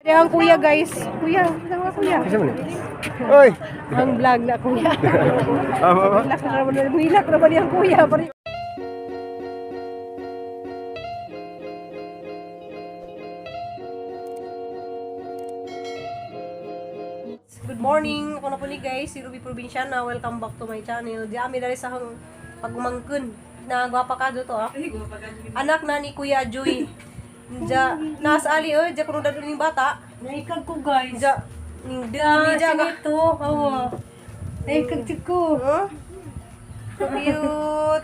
Ang kuya, guys. Kuya, sama kuya. Isa man eh. Oy. Ang vlog na kuya. Aba ba? Hilak na naman, hilak naman yung kuya. Good morning! Ako na po ni guys, si Ruby Provinciana. Welcome back to my channel. Di ami dali sa akong pagumangkun. Na gwapa ka to ah. Anak na ni Kuya Joy. Diya, nasa ali oh, diya kuno dadun yung bata. Naikag ko, guys. Diya, ning dami diya ka. Ito, awa. Naikag ko. Huh? So cute.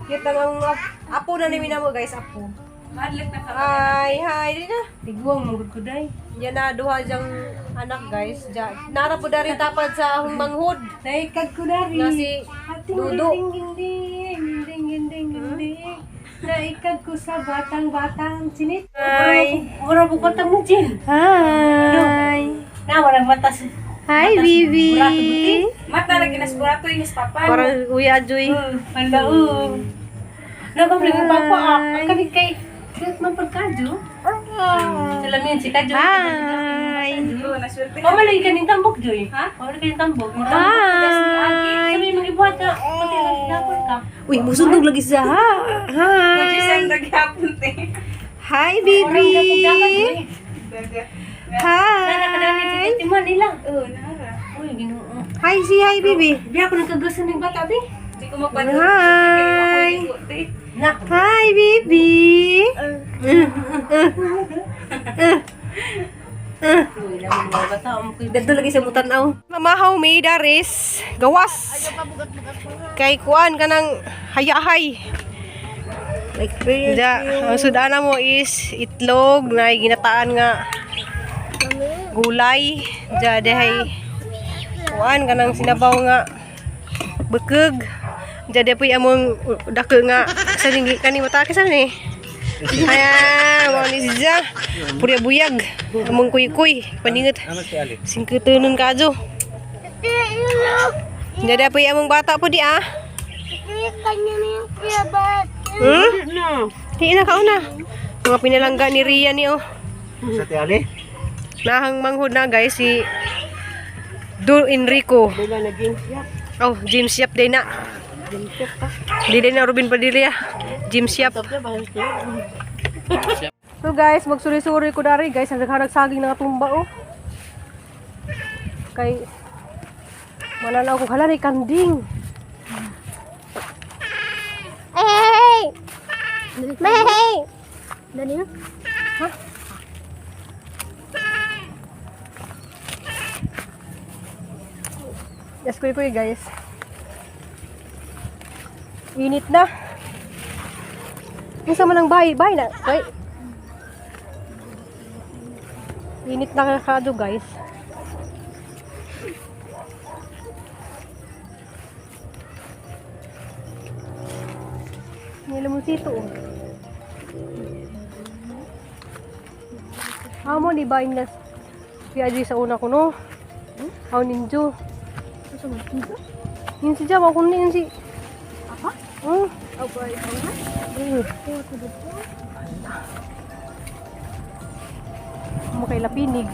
Cute ang apo na ni mo guys, apo. Hi, hi, dili na. Tiguang mong ko day. Yan na duha diyang anak guys. Diya. Nara po dari tapad sa ahong manghod. Naikag ko dari. Nga si Dudo. Ding ding ding ding ding ding. Naikag ko sa batang-batang sinit. Hi. Mura mo kanta mo, Jin. Hi. Na, walang matas. Hi, baby. Mata lagi nas burato yung papa. Parang Kuya Joy. Wala, oh. Nagabling mo papa, ah. Ang kani kay cute man pagkadyo. Salamin si Kadyo. Hi. Oh, naswerte. Oh, malagi ka ning tambok, Joy. Ha? Malagi ka ning tambok. Hi. Sabi mo ibuhat na. Pati lang hinapon ka. Uy, musundog lagi siya. Hi. Jisan naghapon te. Hi, baby. Hi. Hi. Timan nila. Oh, nara. Uy, Ginoo. Hi, si hi, baby. Di ako nagkagasan ng bata, bi. Di ko magpadala. Hi. Na. Hi, baby. Uy, lamin mga bata. Ang kuy. Dito lagi sa mutanaw. Mamahaw may daris. Gawas. Kay kuan kanang hayahay. Da, ang sudana mo is itlog na ginataan nga gulay. Da dahay kuan kanang sinabaw nga bekeg. Da day among dako nga sa ning kani mata sa ni. Ayan, mga ni siya. Purya buyag. Among kuy-kuy. Paningot. Ano si Ali? Singkutunon ka jo. Dada po among bata po di ah. Hmm? Di na kauna. Mga pinalangga ni Ria ni oh. Sa ti Ali? Nahang manghod na guys si Dur Enrico. Oh, James Yap day na. Di day na Ruben Padilla. James Yap. So guys, magsuri-suri ko dari guys, ang nagharag saging nga tumba oh. Kay mananaw ko hala ni kanding. Hey! Hey! Dali na. Ha? Yes, kuy kuy guys. Init na. Unsa man ang bahay, bahay na. Bay. Init na kado guys. Nilamonsito oh. Amo ni ba na Kuya Ajay sa una ko no? Aw ninjo. Yun si Jam, ako ni yun si... Apa? Oh. Abay, ako na. Mm. Amo kay Lapinig.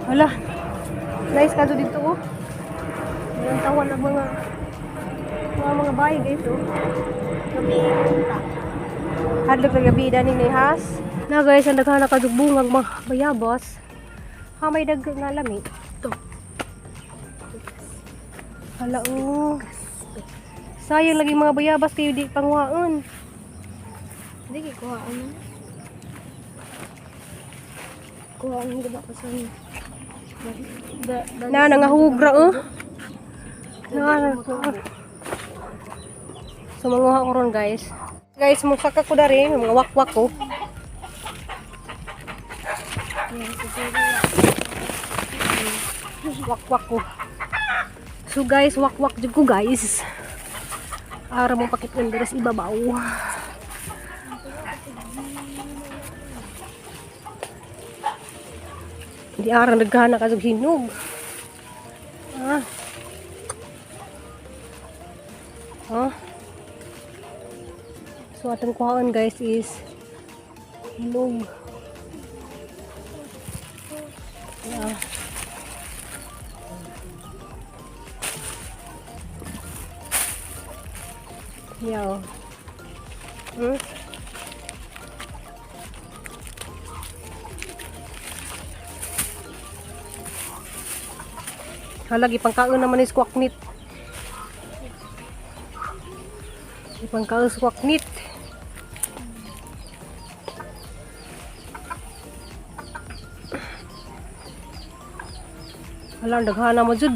Hala. Nice ka dito oh. Ang tawan ng mga bahay guys oh. Hadlok na gabi daning ni Has. Na guys, ang daghan na kadugbungag mga bayabas. Ha may dag nga lami. Ito. Hala oh. Sayang lagi mga bayabas kayo di panguhaan. Hindi, kuha ano. Kuha ano, diba ko sa Na nangahugra oh. Na na. So manguha ko ron guys. Guys, musaka ko dari mga wakwak ko. Wakwak ko. So guys, wakwak jud ko guys. Ara mo pakit ng deres ibabaw. Di ara nagana ka hinog. Ah. Oh. So atong kuhaon, guys, is hinog. Yeah. Yeah. Hala, gipangkaon naman ni squawk meat. Gipangkaon squawk meat. Hala, ang daghana mo jud.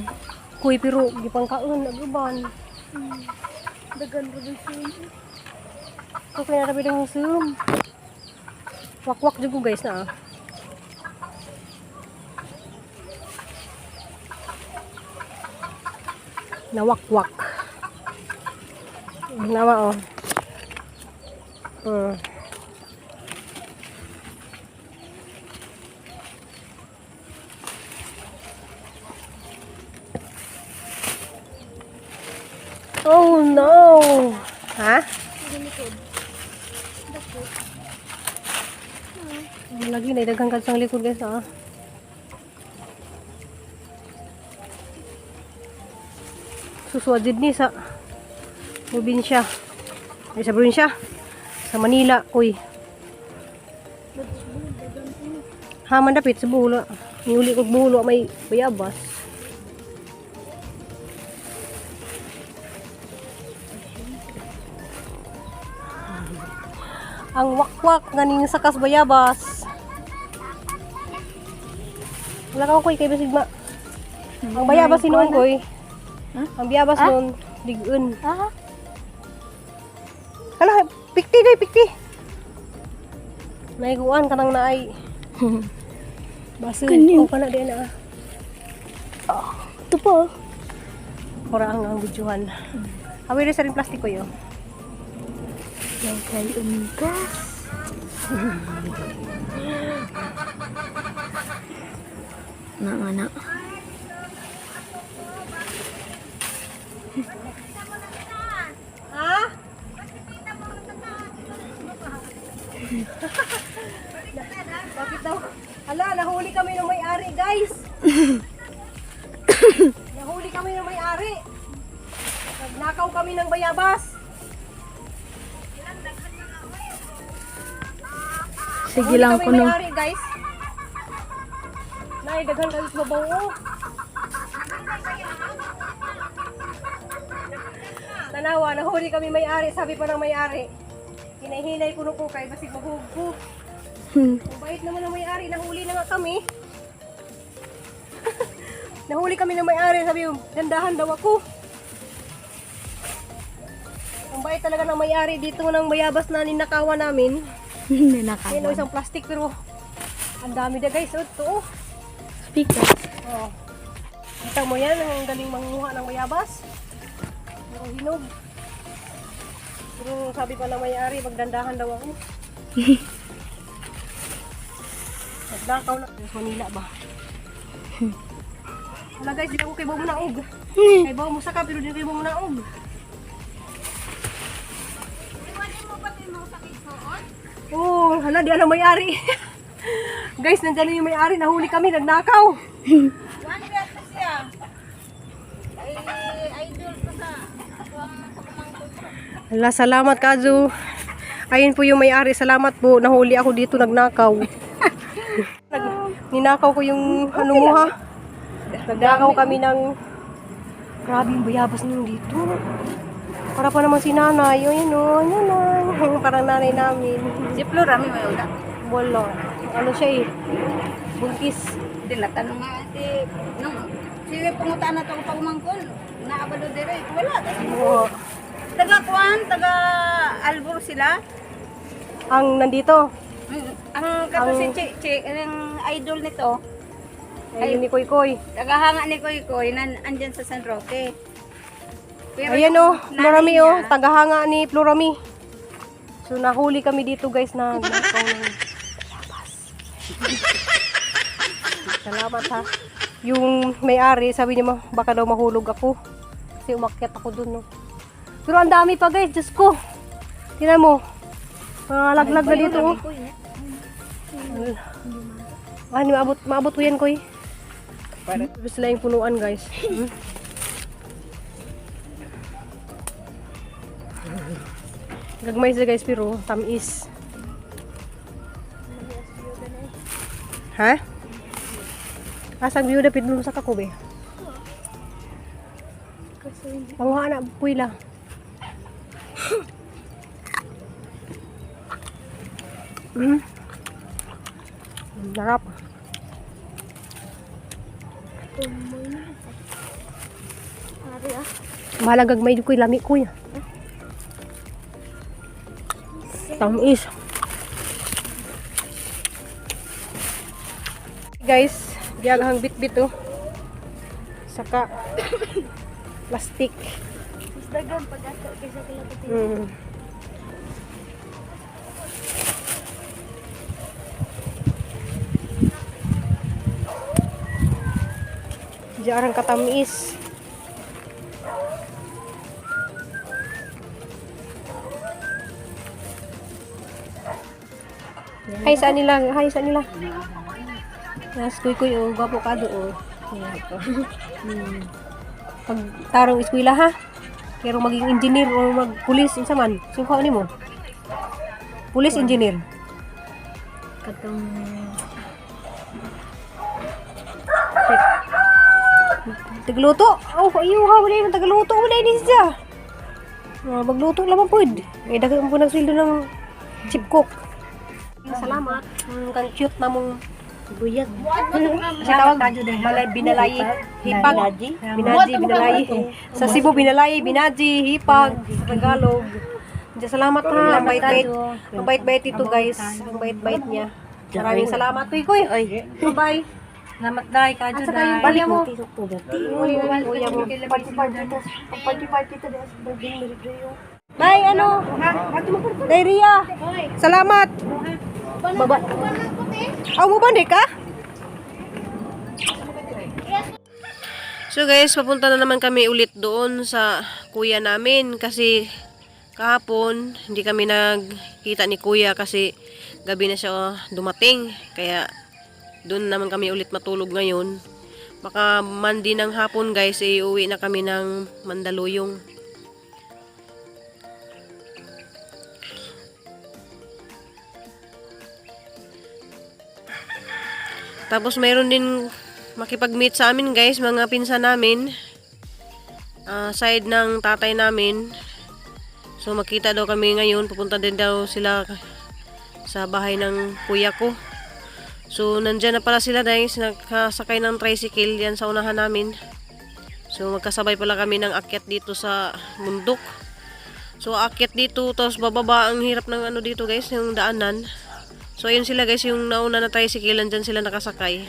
Kuy, pero gipangkaon ag uban. Dagan ra ba siya? Okay na rabi ng zoom. Wakwak jud ko, guys, na. Ah. Nawakwak. Nawa oh. Oh no. Ha? Likod. Dako. Lagi na daghang kadsang likod, guys, ah. Susuwad jud ni sa probinsya. Ay, sa probinsya. Sa Manila, uy. Haman dapit sa bulo. Niuli kog bulo may bayabas. Ang wakwak ganing sakas bayabas. Wala ka koy kay basig ma. Ang bayabas sinuon koy. Ang bayabas nun, ligun. Ah, Hala, pikti day, pikti. Naiguan ka nang naay. Baso, Kanin. oh, kana din ah. Ito po. Pura ang videohan. Awi rin sa rin plastic ko yo. Yan kay umigas. Na nga na. Ha? Bakit daw? Hala, nahuli kami ng may-ari, guys. Nahuli kami ng may-ari. Nagnakaw kami ng bayabas. Sige lang Nahuli ko kami no. may-ari, guys. Nay, daghan kayo sa babaw. Oh. Tanawa, nahuli kami may-ari. Sabi pa ng may-ari. Hinahinay ko ko kay basig mahuhog ko. Ang bait naman ng may-ari, nahuli na nga kami. Nahuli kami ng may-ari, sabi yung, dandahan daw ako. Ang bait talaga ng may-ari dito ng bayabas na ninakawan namin. Ayun, oh, Ninakawan. isang plastic pero ang dami na, guys. Oh, ito oh. Speaker. Oh. Kita mo yan, ang galing manguha ng bayabas. Pero hinog. Pero sabi pa ng may-ari, magdandahan daw ako. Nagnakaw na. Sa Manila ba? Wala, guys, di ako kay Bomo naog. Kay Bomo saka pero di kay Bomo naog. Oh, hala, di alam may-ari. Guys, nandyan na yung may-ari. Nahuli kami, nagnakaw. One beses siya. Ay, idol ko sa ako ang pagmangkot. Hala, salamat, Kazu. Ayun po yung may-ari. Salamat po. Nahuli ako dito, nagnakaw. Ninakaw ko yung ano mo ha. Nagnakaw kami ng... Grabe yung bayabas nung dito. Para pa naman si nanay. Ayun o, nanay. Parang nanay namin. Si Flora, may wala. Wala. Ano siya eh. Buntis. Di na tanong nga si nung sige pangutan na to ako pagmangkol. Naabalo dire. Wala kasi Oo. taga kuan, taga Albor sila. Ang nandito. Ang kato si Chi, Chi, ang idol nito, Ayun ni Koy Koy. tagahanga ni Koy Koy, nan, andyan sa San Roque. Pero Ayan yung oh, nanay Florami oh, niya, tagahanga ni Florami. So nahuli kami dito, guys, na nakaw ng bayabas. Salamat ha. Yung may-ari, sabi niya, "Ma, baka daw mahulog ako." Kasi umakyat ako dun, no. Pero ang dami pa guys, Diyos ko. Tingnan mo. Mga laglag na dito oh. Ah, hindi maabot, maabot ko yan, koy. Tapos sila yung punuan, guys. Gagmay siya, guys, pero tamis. Ha? Asang view na pidlum sa kakobe. Panguha na, puila. Ang sarap. Mahalaga gagmay ko lami ko ya. Tamis. Guys, giaghang bitbit oh. Saka plastic. Dagan pag ato kaysa kalapati. Diyan katamis. Hi sa nila, hi sa nila. Nas kuy kuy oh, gwapo ka do oh. Pag tarong eskwela ha. Pero maging engineer o mag pulis unsa man, singko nimo. Pulis engineer. Katong Tagluto. Oh, iyo ha, wala yung tagluto wala ni siya. Ah, magluto lamang pud. Eh daghan po ng sweldo ng chip cook. Salamat. Kang cute na mong buyag. Kasi tawag malay binalayi, hipag. Binaji, binalayi. Sa Cebu binalayi, binaji, hipag, sa Tagalog. Diyan, salamat ha. Ang bait-bait. Ang bait-bait ito, guys. Ang bait-bait niya. Maraming salamat, kuy kuy. Bye-bye. Salamat day, kadyo Asa kayo day. kuya mo? Kuya mo. Party party to des. Bye, ano? Diarrhea. Salamat. Baba. Aw, mo ba ka? So guys, papunta na naman kami ulit doon sa kuya namin kasi kahapon hindi kami nagkita ni kuya kasi gabi na siya dumating. Kaya doon naman kami ulit matulog ngayon. Baka Monday ng hapon guys, eh, uwi na kami ng Mandaluyong. Tapos mayroon din makipag-meet sa amin guys, mga pinsan namin. Ah, side ng tatay namin. So makita daw kami ngayon, pupunta din daw sila sa bahay ng kuya ko. So nandyan na pala sila guys, nakasakay ng tricycle yan sa unahan namin. So magkasabay pala kami ng akyat dito sa bundok. So akyat dito, tapos bababa, ang hirap ng ano dito guys, yung daanan. So ayun sila guys, yung nauna na tricycle, andyan sila nakasakay.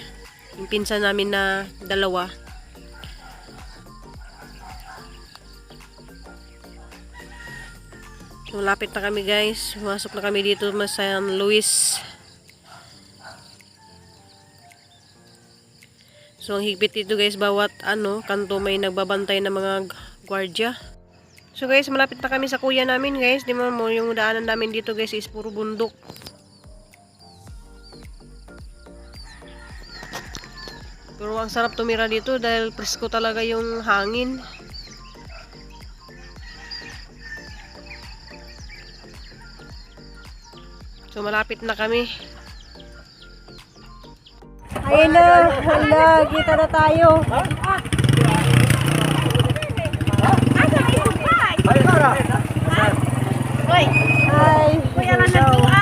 Yung pinsan namin na dalawa. So malapit na kami guys. Pumasok na kami dito sa San Luis. So ang higpit dito guys, bawat ano, kanto may nagbabantay ng mga gwardiya. So guys, malapit na kami sa kuya namin guys. Di mo mo yung daanan namin dito guys is puro bundok. Pero ang sarap tumira dito dahil presko talaga yung hangin. So malapit na kami. Ayun na, hala, kita na tayo. Hi. Kuya lang nagtuwa.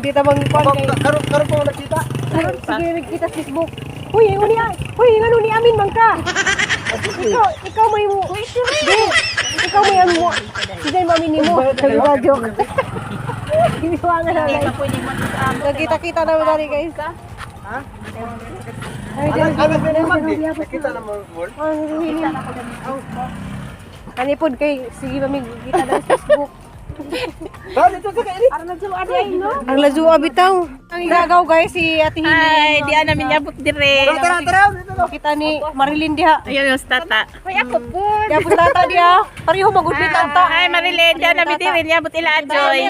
Dito bang kwan kay. Karon karon pa nakita. Sige, nagkita sa Facebook. Uy, uni uy, ngano ni amin man ka? Ikaw may mo. Di, ikaw may ano mo. Sige, mami ni mo. Sabi ba joke. Giniwangan na guys. Nagkita-kita na dali guys. Ha? Ay, dali. Anak na naman di. Nakita na mo world. Ang hiling. Anipod kay sige mami kita na sa Facebook. Ba dito sa kaili. Ang lazua bitaw. Ang igagaw, guys, si Ate Hili. Ay, di na namin yabot dire. Tara, tara, tara. Kita ni Marilyn diha. Ayun yung tata. Ay, ako po. Diha po tata diha. Pareho magudbit ang ta. Ay, Marilyn, di na namin dire yabot ila Joy.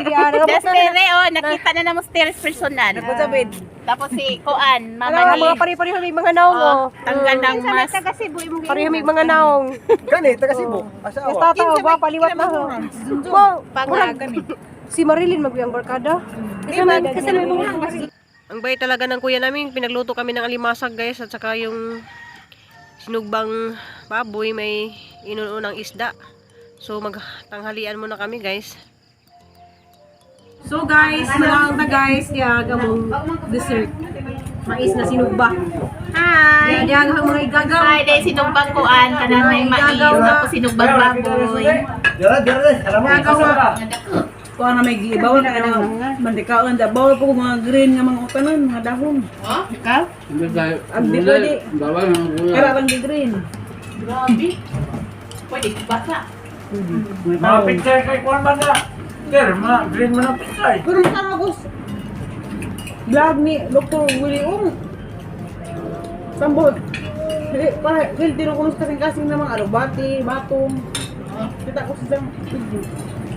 Diha Just dire, oh, nakita na namo stairs personal. Tapos si Kuan, mama ni. Mga pare-pareho may mga naong oh. Tanggal ng mask. Pareho may mga naong. Gani, taga Cebu. Asawa. Yes, tata, oh, ba paliwat na ho. Wow, si Marilyn magbiyang barkada. Kasi ang bait talaga ng kuya namin, pinagluto kami ng alimasag, guys, at saka yung sinugbang baboy, may inununang isda. So magtanghalian muna kami, guys. So guys, malang ta, guys, ya gamong dessert. Mais na sinugba. Hi. Diya ang mga igagaw. Hi, dahil sinugbang Kuan, kanang may mais, tapos sinugbang baboy. Dara, dara, alam mo. Igagaw. Kuha na may gibaw na kanang mandikaon da bawal po mga green nga mga utanon, mga dahon. Oh, ikaw? Ang di pwede. Kaya lang di green. Grabe. Pwede basa. Mga picture kay Juan man na. Sir, mga green mo na picture. Pero sama ko vlog ni Dr. Willie Ong. Sambot. Dili pa well dino ko kasing-kasing na mga alubati, batong. Kita ko sa isang video.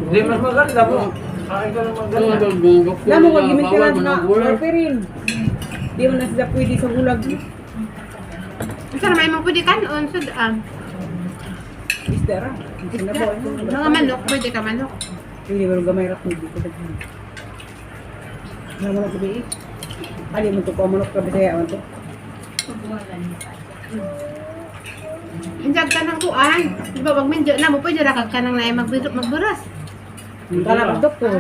Hindi mas maganda mo. Akin ka lang maganda. Namo kag gimintiran na warfarin. Di man na sila pwede sa gulag. Sir, may mo pwede kanon sud ah. Isda ra. Isda. Mga manok, pwede ka manok. Hindi ba gamay ra pwede ko daghan. Ano mo sabi? Ali mo to ko manok ka Bisaya man to. Injag ka ng kuan. Di ba wag minjo na mo pwede ra kag kanang naay magburas. Kana pa doktor.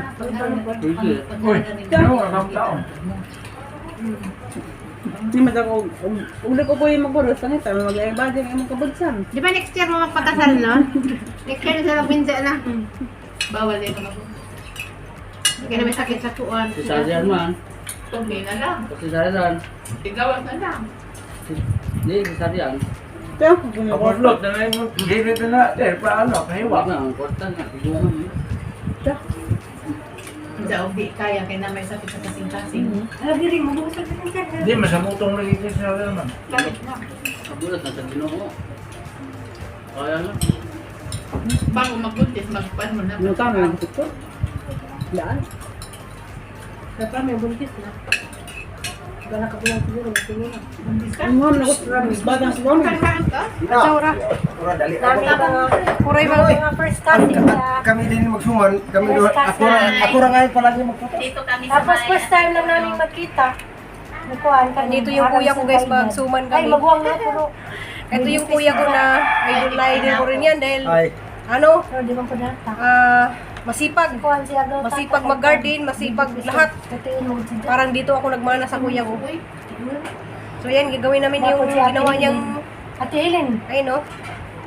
Uy, ano ang taon? Ni man ako ug ko po yung magburos tangita maglaing bagay ang imong kabudsan. Di ba next year mo magpakasal, no? Next year na sa na. Bawal din ako. Hindi ka na may sakit sa kuan. Cesarean man. Tubig na lang. Cesarean. Igawan na lang. Hindi, cesarean. Kaya ko kung Overload na lang yung gilid na. Sir, paano? Kahiwa. Wag na, ang kwarta na. Iguman eh. Sa ubi kaya kay na may sakit sa kasing-kasing. Hindi, masamutong lagi kay cesarean man. Gamit na. Kabulat na sa Ginoo. Kaya na. Bago magbuntis, magpan mo na. Ano ka man doktor? Daan. Dapat may buntis na. Wala ka bulan siguro, tingin na. Ang mga nako sa batang sa mami. Kain ka? Ora. Ora, dali. Nami mga kuray mga First cousin niya. Kami din magsuman, kami doon. Ako ra ngayon palagi magputo. Dito kami sa Tapos first time lang namin magkita. Nagkuhan kami. Dito yung kuya ko, guys, magsuman Ay, kami. maguwang na pero Ito yung kuya ko na idol na idol ko rin yan dahil Ay, ano, pero di man po data. Masipag. Kuhan siya daw. Masipag mag-garden, masipag lahat. Tutiin mo siya. Parang dito ako nagmana sa kuya ko. So yan, gagawin namin yung ginawa niyang, Ate Helen, ayun no?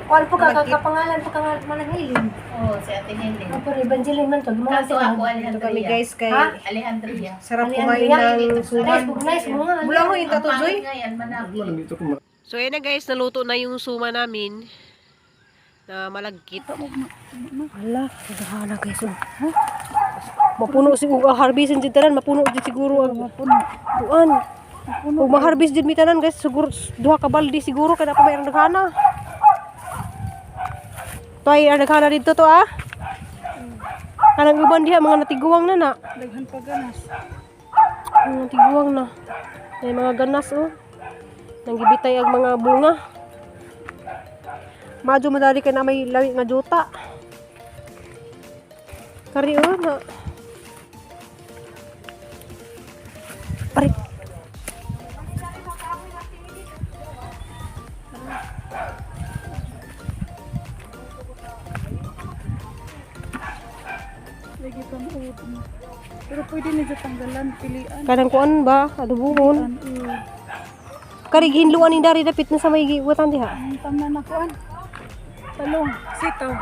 kuhan po ka, Malagkit. kapangalan po ka nga manang Helen. Oo, si Ate Helen. Ang pero Evangeline man to, gumawa Kaso siya. ako, Dito kami, Alejandria. guys, kay Alejandria. sarap kumain ng suman. Nice, nice mo nga. Bulang ko yung Ang tato, Joy. pangit ngayon, manapit. dito ko So ayun na, guys, naluto na yung suma namin na malagkit. Hala, nagahana, guys. Oh. Mapuno si harvestin jud tanan, mapuno jud siguro ang mapuno. Tuan. Ug ma-harvest jud mi tanan, guys, siguro duha ka balde siguro kada pa may naghana. Toy, ang naghana dito to ah. Kanang uban diha mga natiguang na na. Daghan pa ganas. Mga natiguang na. May mga ganas oh. Nanggibitay ang mga bunga. Madyo madali kay na may lawi nga juta. Kari oh na. Pare. Lagi pa mo. Pero pwede na siya tanggalan, pilian. Kanang kuan ba adubuhon. Kari gihinluan ni dari dapit na sa may giwatan diha. Ang tama na kuan. Talong, sitaw.